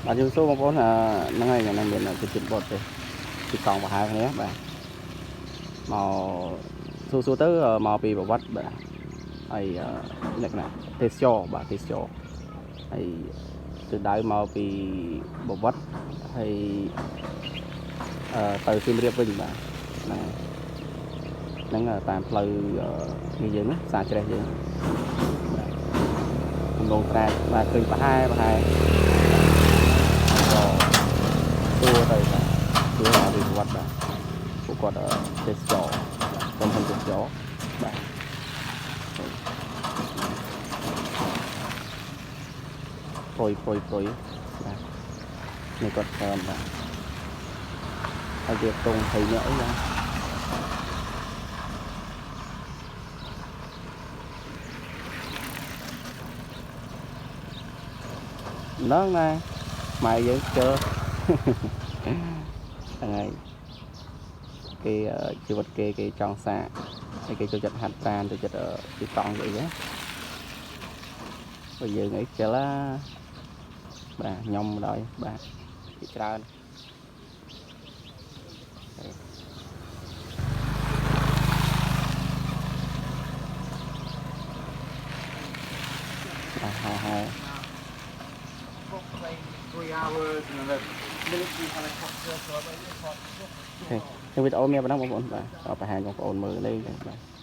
បាទជំរាបសួរបងប្អូនអឺហ្នឹងហើយថ្ងៃនេះមានជនជាតិបរទេសទីកង់ប្រហែលគ្នាបាទមកសួរសួរទៅមកពីប្រវត្តិបាទហើយលក្ខណៈទេសចរបាទទេសចរហើយទិសដៅមកពីប្រវត្តិហើយទៅសៀមរាបវិញបាទហ្នឹងហ្នឹងតាមផ្លូវនេះយើងផ្សារច្រេះយើងបាទកំពង់ត្រាចបាទឃើញប្រហែលប្រហែលក៏សួរទៅបាទសួរមកពីប្រវត្តិបាទពួកគាត់ទេសចរក្រុមហ៊ុនទេសចរបាទប្រុយប្រុយប្រុយបាទនេះគាត់ច្រើនបាទហើយវាតង20នាក់អីបាទ ហ្នឹងណាម៉ែយើងជើហ្នឹងហើយគេជីវិតគេគេចង់សាកហើយគេចូលចិត្តហាត់ប្រាណចូលចិត្តជិះកង់អីណាបើយើងអីខ្ជិលណាបាទខ្ញុំម្ដងបាទជាច្រើន បាទហៅហៅ Plane 3 hours and then a military helicopter. So I waited quite អូខេវីដេអូមានប៉ុណ្ណឹងបងប្អូនបាទបង្ហាញបងប្អូនមើលលេងបាទ។